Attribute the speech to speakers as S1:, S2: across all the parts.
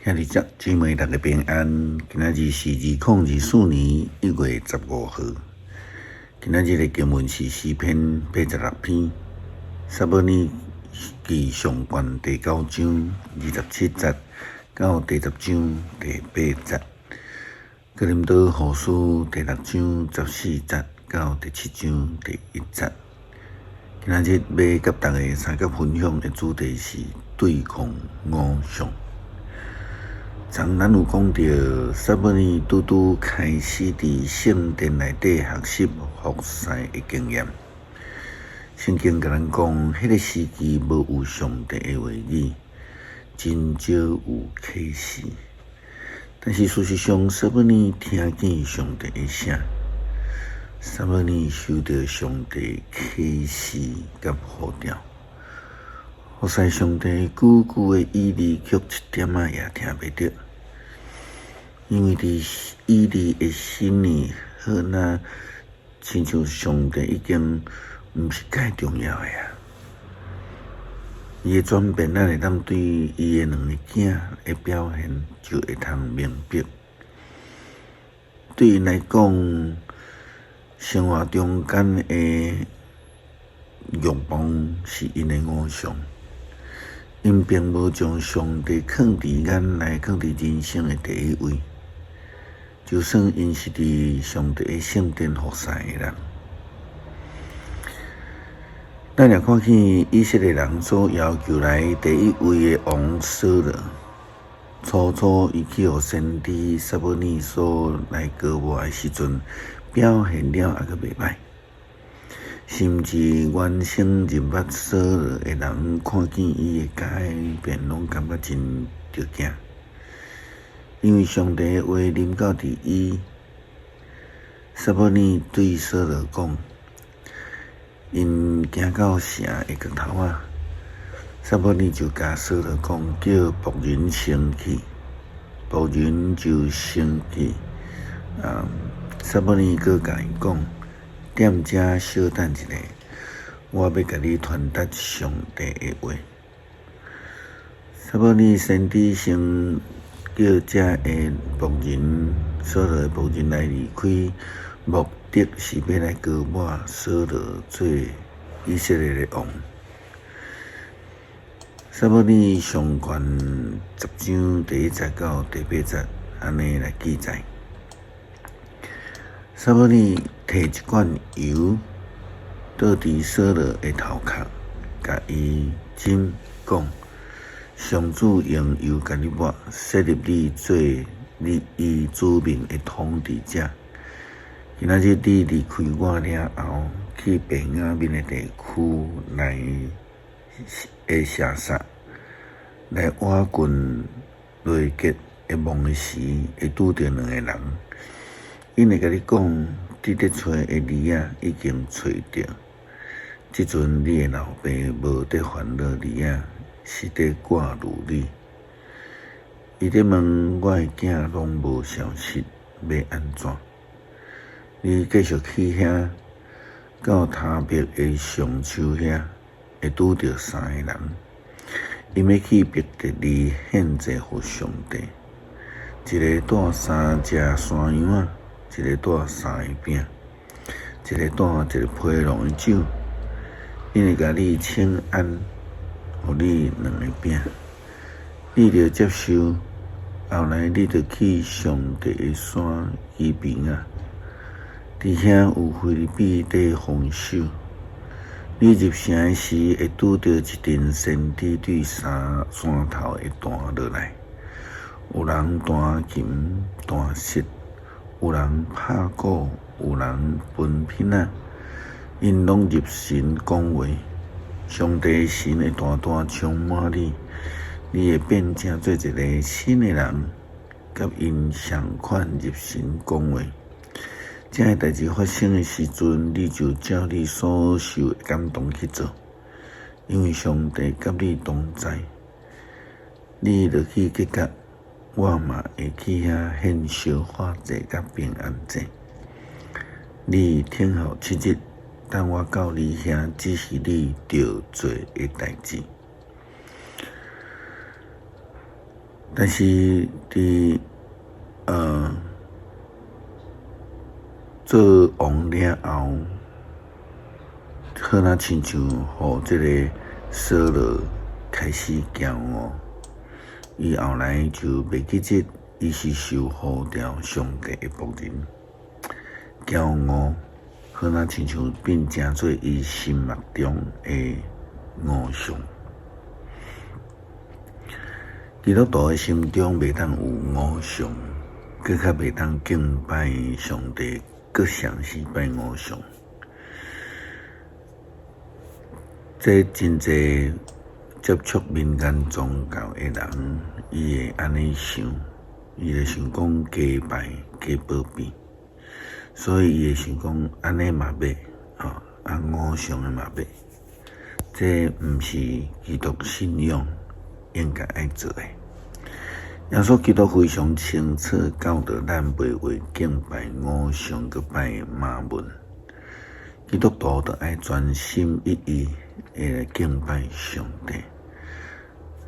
S1: 兄弟姊妹，大家平安。今仔日是2024年1月15號。今仔日的經文是詩篇86篇，撒母耳記上卷第九章27節到第10章第八節。哥林多後書第六章14節到第七章第一節。今仔日欲佮大家相佮分享的主題是對抗偶像。昨咱有講著，撒母耳拄拄開始佇聖殿內底學習服侍的經驗。聖經共咱講，彼個時期無有上帝的話語，真少有啟示。但是事實上，撒母耳聽見上帝的聲，撒母耳受著上帝啟示佮呼召。服侍上帝久久的以利卻一點仔也聽袂著，因為佇以利的心裡，好若親像上帝已經毋是蓋重要的啊。伊的轉變，咱會當對伊的兩个囝的表現就會通明白。對𪜶來講，生活中間的欲望是𪜶的偶像。𪜶並無將上帝囥佇眼內，囥佇人生的第一位。就算𪜶是佇上帝的聖殿服侍的人，咱若看見以色列人所要求來第一位的王掃羅，初初伊去予先知撒母耳所來膏抹的時陣，表現了猶閣袂䆀。甚至原先認捌掃羅的人，看見伊的改變，攏感覺真著驚。因為上帝的話臨到佇伊，撒母耳對掃羅講，𪜶行到城的角頭仔，撒母耳就共掃羅講，叫僕人先去，僕人就先去。啊，撒母耳閣共伊講，踮遮小等一下，我欲共你傳達上帝的話。撒母耳先知先叫遮的僕人，掃羅的僕人來離開，目的是欲來膏抹掃羅做以色列的王。撒母耳上卷10章第一節到第八節，按呢來記載。撒母耳提一罐油，倒佇掃羅的頭殼，共伊浸講：上主用油共你抹，設立你做你伊子民的統治者。今仔日你離開我了後，去便雅憫的地區來的舍撒，來倚近羅結的墓的時，會拄著兩个人。𪜶會共你講，你佇揣的兒仔已經揣著。這陣你的老爸無佇煩惱兒仔，是佇掛慮你。伊佇問我的囝攏無消息，欲按怎？你繼續去遐，到他伯的松樹遐，會拄著三个人，𪜶欲去伯特利獻祭予上帝。一个帶三隻山羊仔，一个帶三个餅，一个帶一个批籠的酒。𪜶會共你請安，予你兩个餅，你著接受。後來你著去上帝的山基比亞，佇遐有非利比佇防守。你入城的時，會拄著一陣先知對山山頭會彈落來，有人彈琴彈瑟，有人拍鼓，有人歕瓶仔，𪜶攏入神講話。上帝神會大大充滿你，你會變成做一个新的人，佮𪜶仝款入神講話。這个代誌發生的時陣，你就照你所受的感動去做，因為上帝佮你同在。你落去吉甲，我嘛會去遐獻燒化祭佮平安祭。你等候7日，等我到你遐，指示你著做的代誌。但是佇做王了後，好若親像予這个掃羅開始驕傲，伊後來就袂記得伊是受呼召上帝的僕人，驕傲好若親像變成做伊心目中的偶像。基督徒的心中袂當有偶像，閣較袂當敬拜上帝，閣嘗試拜偶像。這真濟接觸民間宗教的人，伊會按呢想，伊會想講假拜假保庇，所以伊會想講按呢嘛欲，吼，啊偶像的嘛欲，這毋是基督信仰應該愛做的。耶穌基督非常清楚教導咱袂為敬拜偶像，閣拜瑪門。基督徒著愛專心一意來敬拜上帝，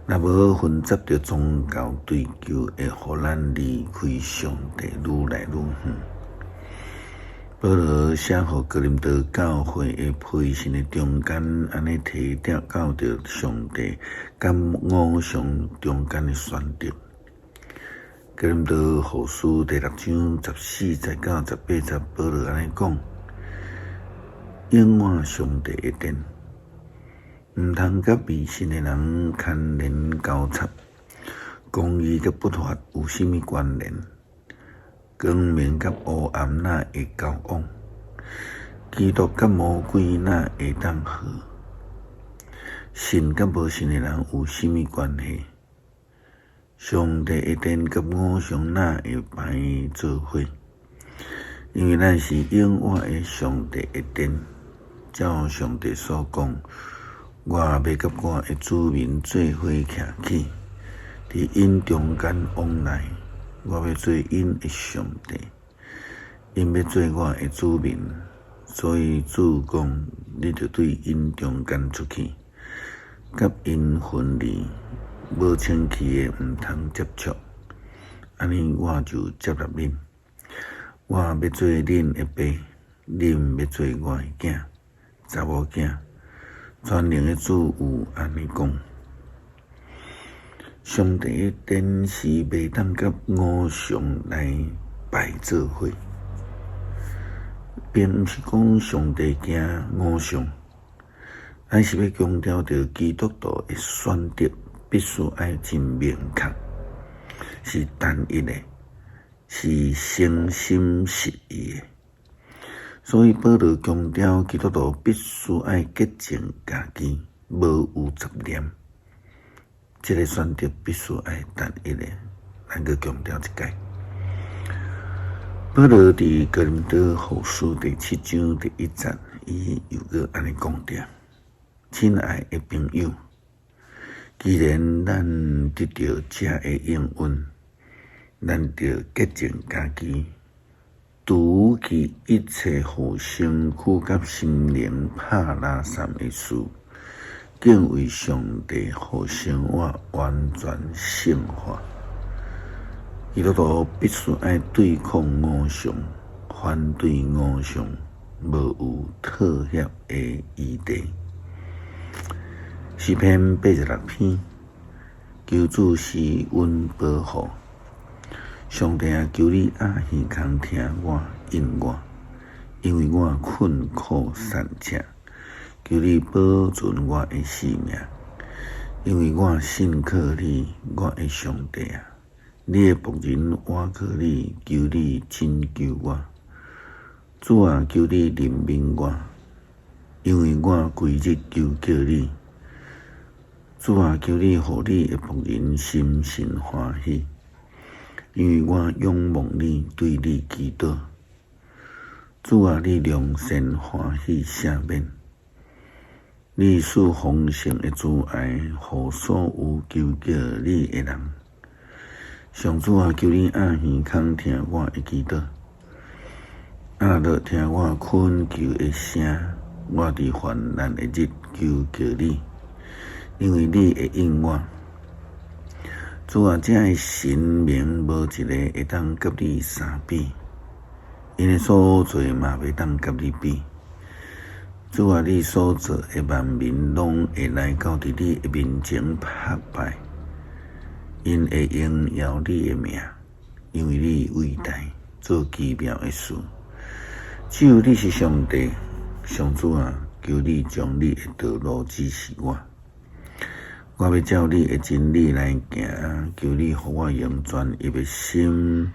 S1: 若無混雜著宗教追求，會予咱離開上帝愈來愈遠。保羅寫予哥林多教會的批信的中間，按呢提著到著上帝佮偶像中間的選擇。哥林多後書第六章14節到18節，保羅按呢講：永活上帝的殿，毋通佮迷信的人牽連交插。公義佮不法有啥物關聯？光明佮烏暗哪會交往？基督佮魔鬼哪會當和？信佮無信的人有啥物關係？上帝的殿佮偶像哪會排做伙？因為咱是永活的上帝的殿，照上帝所講，我欲佮我的子民做伙徛起，佇𪜶中間往來，我欲做𪜶的上帝，𪜶欲做我的子民。所以主講，你著對𪜶中間出去，佮𪜶分離，無清氣的毋通接觸，按呢我就接納恁。我欲做恁的爸，恁欲做我的囝，查某囝。全能的主有按呢講：上帝的殿是袂當佮偶像來拜做伙，並毋是講上帝驚偶像，咱是欲強調著基督徒的選擇必須愛真明確，是單一的，是誠心實意的。所以保羅強調基督徒必須愛潔淨家己，無有雜念。這個選擇必須愛單一的，咱閣強調一擺。保羅佇哥林多後書第七章第一節，伊又閣按呢講著：親愛的朋友，既然咱得著這个應允，咱著潔淨家己，除去一切予身軀佮心靈拍垃圾的事，敬畏上帝，予生活完全聖化。基督徒必須愛對抗偶像，反對偶像，無有妥協的餘地。詩篇86篇，求主施阮保護。上帝啊，求你掩耳孔聽我應我，因為我困苦散赤。求你保存我的性命，因為我信靠你，我的上帝啊！你的僕人倚靠你，求你拯救我。主啊，求你憐憫我，因為我規日求叫你。主啊，求你予你的僕人心神歡喜，因為我仰望你，對你祈禱。主啊，你良善歡喜赦免，你賜豐盛的慈愛，予所有求叫你的人。上主啊，求你掩耳孔聽我的祈禱，掩耳聽我懇求的聲。我佇患難的日求叫你，因為你會應我。主啊，這的神明無一个會當佮你相比，𪜶的所做嘛袂當佮你比。主啊，你所造的萬民攏會來到佇你的面前拍拜，𪜶會榮耀你的名，因為你偉大，做奇妙的事。只有你是上帝，上主啊，求你將你的道路指示我。我欲照你的真理來行，求你予我用專一的心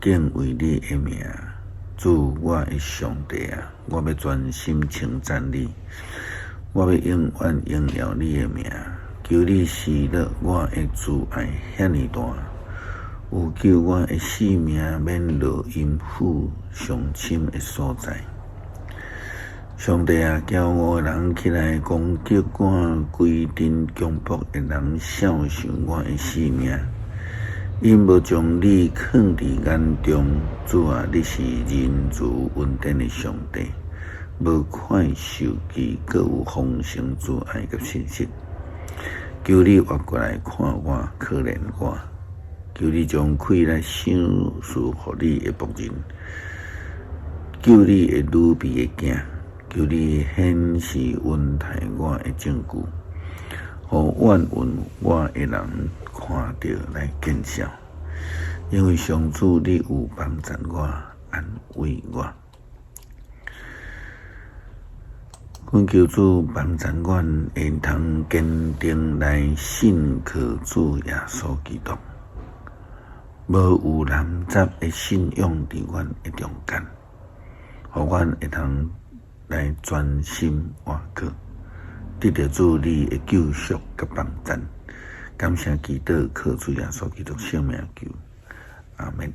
S1: 敬畏你的名。主，我的上帝啊，我欲專心稱讚你，我欲永遠榮耀你的名。求你施樂我的慈愛遐爾大，有救我的性命免落陰府上深的所在。上帝啊，驕傲的人起來攻擊我，規陣強暴的人肖想我的性命。𪜶無將你囥佇眼中，主啊，你是仁慈恩典的上帝，無快受氣，閣有豐盛慈愛佮信實。求你活過來看我，可憐我。求你將氣力賞賜予你的僕人，救你的女婢的囝。求你顯示恩待我的證據，予怨恨我的人看著來見笑，因為上主你有幫贊我，安慰我。懇求主幫贊阮，會通堅定來信靠主耶穌基督，無有攕雜的信仰佇阮的中間，予阮會通來專心倚靠，得著主你的救贖佮幫贊，感謝祈禱，靠主耶穌基督聖名求，阿們。